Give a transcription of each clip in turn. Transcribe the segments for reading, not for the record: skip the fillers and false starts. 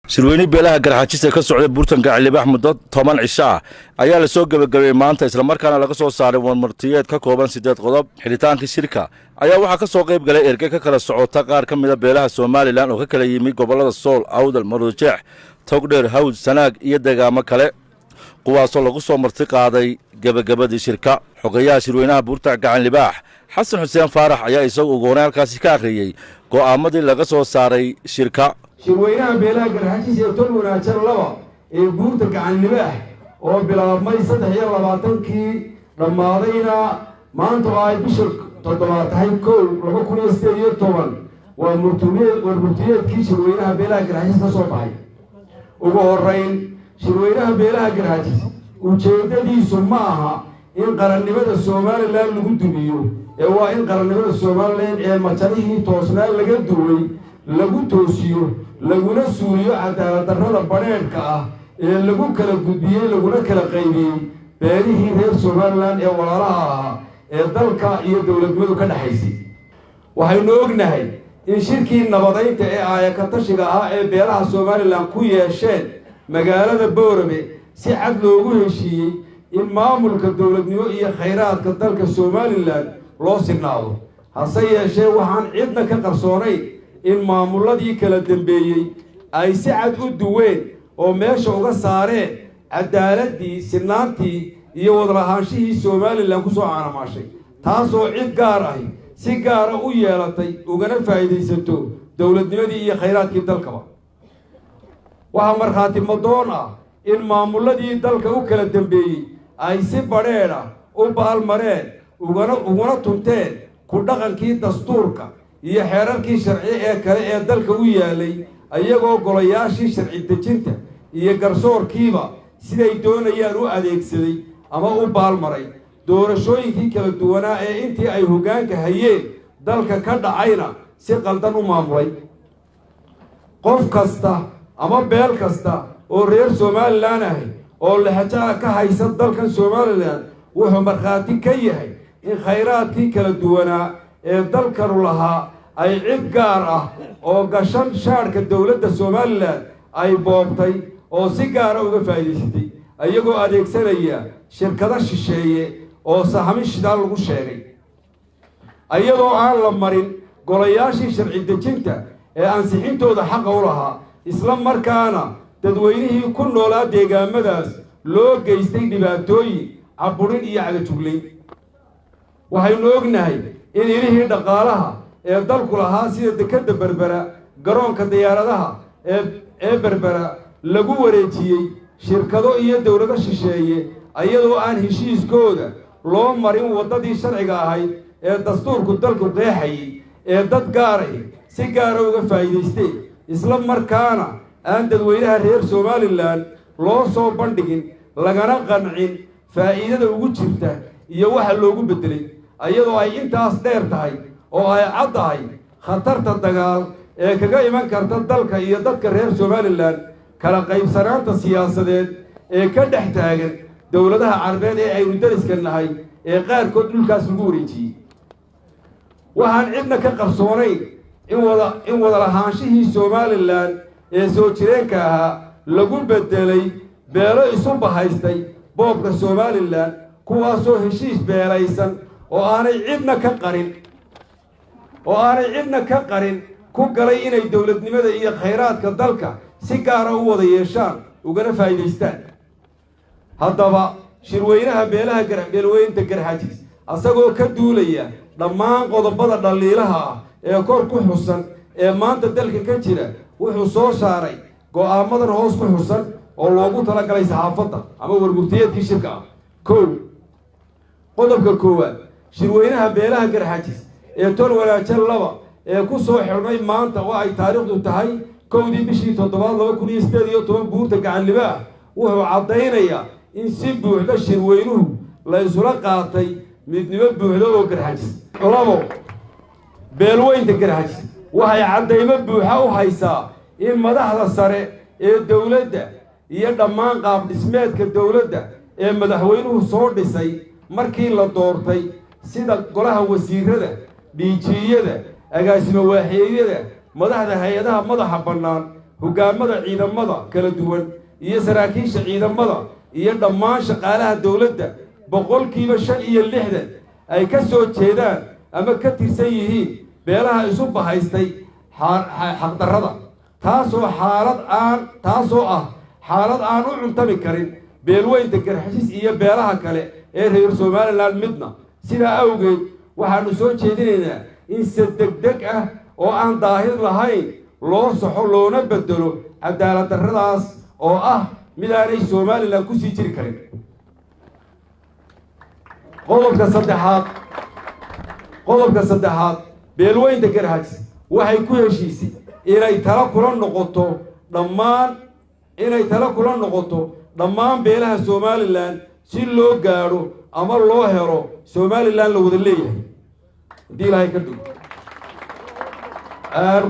Shirweyne beelaha Garxajis ee ka socday buurtan Gacanlibaax muddo 10 cisho ah ayaa lasoo gebagabeeyey maanta, islamarkaana laga soo saaray warmartiyeed ka kooban siddeed qodob. Xidhitaankii shirka ayaa waxaa ka soo qayb galay erge ka kala socota qaar ka mida beelaha Somaliland oo ka kala yimi gobollada Sool, Awdal, Maroodijeex, Togdheer, Hawd, Sanaag iyo deegaamo kale, kuwaasoo lagu soo marti qaaday gebagabadii shirka. Xogayaha shirweynaha buurta Gacanlibaax, Xasan Xuseen Faarax, ayaa isagu ugu horreyn halkaasi ka akhriyey go'aamadii laga soo saaray shirka. Shirweynaha beelaha Garxajis ee Tol Wanaagsan laba ee buurta Gacanlibaax oo bilaabmay 23-kii, dhammaadayna maanta oo ay bisha toddobaad tahay 1, 2018, waa murtumeed warmurtiyeedkii shirweynaha beelaha Garxajis ka soo baxay. Ugu horrayn, shirweynaha beelaha Garxajis ujeeddadiisu ma aha in qarannimada Somaliland lagu dumiyo, ee waa in qarannimada Somaliland ee majarihii toosnaa laga duway lagu toosiyo, laguna suuliyo cadaalad darrada badheedhka ah ee lagu kala gudbiyey, laguna kala qaybiyey beelihii reer Somaliland ee walaalaha ahaa ee dalka iyo dowladnimadu ka dhexaysay. Waxaynu ognahay in shirkii nabadaynta ee aayakatashiga ahaa ee beelaha Somaliland ku yeesheen magaalada Boorame si cad loogu heshiiyey in maamulka dowladnimo iyo khayraadka dalka Somaliland loo sinaado. Hase yeeshee, waxaan cidna ka qarsoonayn in maamulladii kala dambeeyey ay si cad u duween oo meesha uga saareen cadaaladii, sinaantii iyo wadalahaanshihii Somaliland ku soo caanamaashay, taasoo cid gaar ahi si gaara u yeelatay ugana faa'iidaysato dowladnimadii iyo khayraadkii dalkaba. Waxaa markhaati madoon ah in maamulladii dalka u kala dambeeyey ay si badheedh ah u baalmareen uguna tunteen ku dhaqankii dastuurka iyo xeerarkii sharci ee kale ee dalka u yaalay, iyagoo golayaashii sharci dejinta iyo garsoorkiiba siday doonayaan u adeegsaday ama u baalmaray. Doorashooyinkii kala duwanaa ee intii ay hoggaanka hayeen dalka ka dhacayna si qaldan u maamulay. Qof kasta ama beel kasta oo reer Somaliland ahi oo lexejaa ka haysa dalkan Somaliland wuxuu markhaati ka yahay in khayraadkii kala duwanaa ee dalkanu lahaa ay cid gaar ah oo gashan shaadhka dowladda Somaliland ay boobtay oo si gaara uga faa'iidaysatay, iyagoo adeegsanaya shirkado shisheeye oo sahmin shidaal lagu sheegay, iyadoo aan la marin golayaashii sharci dejinta ee ansixintooda xaqa u lahaa, isla markaana dadweynihii ku noolaa deegaamadaas loo geystay dhibaatooyin, caburin iyo cagajuglayn. Waxaynu ognahay in ilihii dhaqaalaha ee dalku lahaa, sida dekedda Berbera, garoonka diyaaradaha ee Berbera, lagu wareejiyey shirkado iyo dowlado shisheeye, iyadoo aan heshiiskooda loo marin waddadii sharciga ahayd ee dastuurku dalku qeexayay, ee dad gaarahi si gaara uga faa'iidaysteen, isla markaana aan dadweynaha reer Somaliland loo soo bandhigin, lagana qancin faa'iidada ugu jirta iyo waxa loogu beddelay, iyadoo ay intaas dheer tahay oo ay cad tahay khatarta dagaal ee kaga iman karta dalka iyo dadka reer Somaliland kala qaybsanaanta siyaasadeed ee ka dhex taagan dowladaha Carbeed ee aynu dariska nahay ee qaarkood dhulkaas lagu wareejiyey. Waxaan cidna ka qarsoonayn in wada lahaanshihii Somaliland ee soo jireenka ahaa lagu beddelay beelo isu bahaystay boobka Somaliland, kuwaasoo heshiis beelaysan oo aanay cidna ka qarin ku galay inay dowladnimada iyo khayraadka dalka si gaara u wada yeeshaan ugana faa'iidaystaan. Haddaba, shirweynaha beelaha beelweynta Garxajis, asagoo ka duulaya dhammaan qodobada dhaliilaha ah ee kor ku xusan ee maanta dalka ka jira, wuxuu soo saaray go'aamadan hoos ku xusan oo loogu talagalay saxaafadda ama warmurtiyeedkii shirka ah. 1, qodobka koowaad: shirweynaha beelaha Garxajis ee Tol Wanaajan laba ee ku soo xidhmay maanta oo ay taariikhdu tahay 1-dii bishii toddobaad 2018 buurta Gacanlibaax, wuxuu caddaynayaa in si buuxda shirweynuhu la isula qaatay midnimo buuxda oo Garxajis. 2, beelweynta Garxajis waxay caddaymo buuxa u haysaa in madaxda sare ee dowladda iyo dhammaan qaab dhismeedka dowladda ee madaxweynuhu soo dhisay markii la doortay, sida golaha wasiirada, DG-yada, agaasimo waaxeeyada, madaxda hay-adaha madaxa bannaan. Hogaamada ciidamada kala duwan iyo saraakiisha ciidamada iyo dhammaan shaqaalaha dowladda 65% ay ka soo jeedaan ama ka tirsan yihiin beelaha isu bahaystay xaqdarrada, taasoo ah xaalad aan u cuntami karin beelweynta Garxajis iyo beelaha kale ee reer Somaliland midna. Sidaa awgeed, waxaanu soo jeedinaynaa in si degdeg ah oo aan daahir lahayn loo saxo loona bedelo cadaalad darradaas oo ah mid aanay Somaliland kusii jiri karin. Qodobka saddexaad, beelweynta Garxajis waxay ku heshiisay inay tala kula noqoto dhammaan beelaha Somaliland si loo gaadho ama loo helo Somaliland la wada leeyahay, haddii Ilaahay ka dhigo.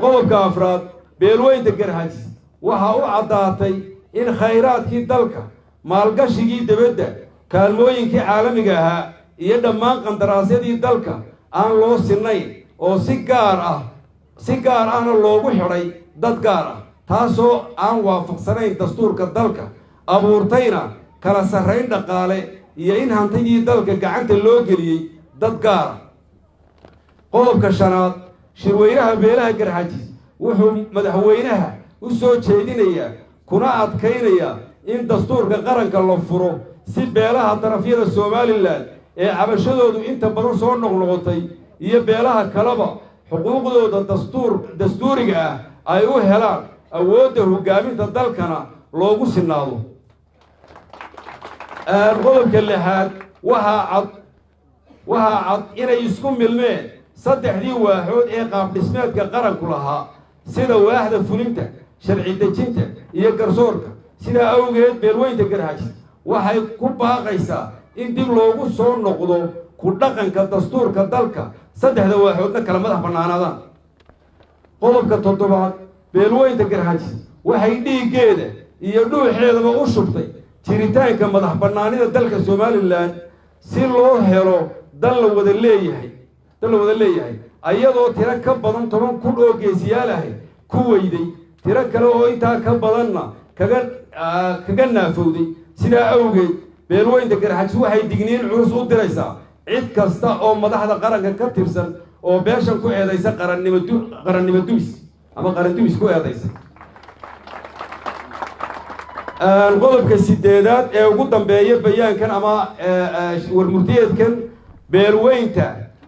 Qodobka afraad, beelweynta Garxajis waxaa u caddaatay in khayraadkii dalka, maalgashigii dibadda, kaalmooyinkii caalamiga ahaa iyo dhammaan qandaraasyadii dalka aan loo sinayn oo si gaar ahna loogu xidhay dad gaar ah, taasoo aan waafaqsanayn dastuurka dalka, abuurtayna kala sarrayn dhaqaale iyo in hantidii dalka gacanta loo geliyey dad gaar ah. Qodobka shanaad, shirweynaha beelaha Garxajis wuxuu madaxweynaha u soo jeedinayaa kuna adkaynayaa in dastuurka qaranka la furo si beelaha darafyada Somaliland ee cabashadoodu inta badan soo noqnoqotay iyo beelaha kaleba xuquuqdooda dastuuriga ah ay u helaan, awoodda hoggaaminta dalkana loogu sinaado. Qodobka lixaad, waxaa cad inay isku milmeen saddexdii waaxood ee qaabdhismeedka qaranku lahaa, sida waaxda fulinta, sharci dejinta iyo garsoorka. Sidaa awgeed, beelweynta Garxajis waxay ku baaqaysaa in dib loogu soo noqdo ku dhaqanka dastuurka dalka, saddexda waaxoodna kala madax bannaanaadaan. Qodobka toddobaad, beelweynta Garxajis waxay dhiiggeeda iyo dhuuxeedaba u shubtay jiritaanka madax bannaanida dalka Somaliland si loo helo dal la wada leeyahay, ayadoo tiro ka badan 10,000 oo geesiyaal ahay ku weyday, tiro kale oo intaa ka badanna kaga naafowday. Sidaa awgeed, beelweynta Garxajis waxay digniin culus u diraysaa cid kasta oo madaxda qaranka ka tirsan oo beeshan ku eedaysa qarannimo dumis ama qaran dumis ku eedaysa. Qodobka sideedaad ee ugu dambeeya bayaankan ama warmurtiyeedkan,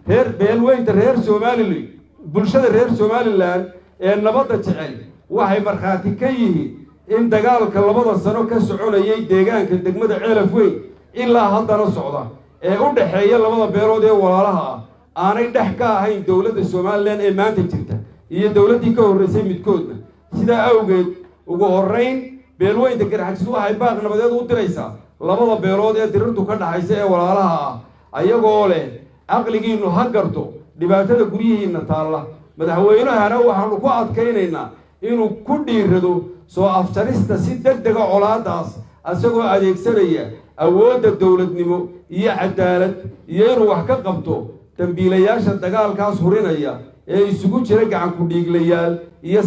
beelweynta reer Somaliland, bulshada reer Somaliland ee nabadda jecel waxay markhaati ka yihiin in dagaalka 2da sano ka soconayay deegaanka degmada Ceelaf Weyn ilaa haddana socda ee u dhexeeya labada beelood ee walaalaha ah aanay dhex ka ahayn dowladda Somaliland ee maanta jirta iyo dowladdii ka horreysay midkoodna. Sidaa awgeed, ugu horrayn, beelweynta Garxajis waxay baaq nabadeed u diraysaa labada beelood ee dirirtu ka dhaxaysa ee walaalaha ah, ayagoo leh: caqligiinnu ha garto dhibaatada guryihiinna taalla. Madaxweynahana waxaanu ku adkaynaynaa inuu ku dhiirado soo afjarista si deg dega colaadaas, isagoo adeegsanaya awoodda dowladnimo iyo cadaalad, iyo inuu wax ka qabto dambiilayaasha dagaalkaas hurinaya ee isugu jira gacan ku-dhiiglayaal iyo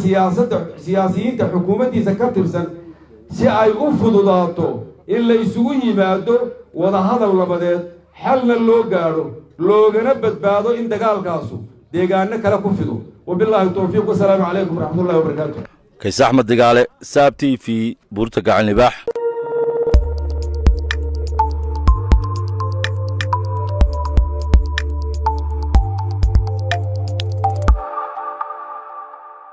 siyaasiyiinta xukuumaddiisa ka tirsan, si ay u fududaato in la isugu yimaado wadahadal nabadeed, xalna loo gaadho, loogana badbaado in dagaalkaasu deegaano kale ku fido. Wabillaahi towfiiq, wasalaamu calaykum waraxmatullahi wabarakaatu. Kayse Axmed Digaale, Saab TV, Buurta Gacan Libaax.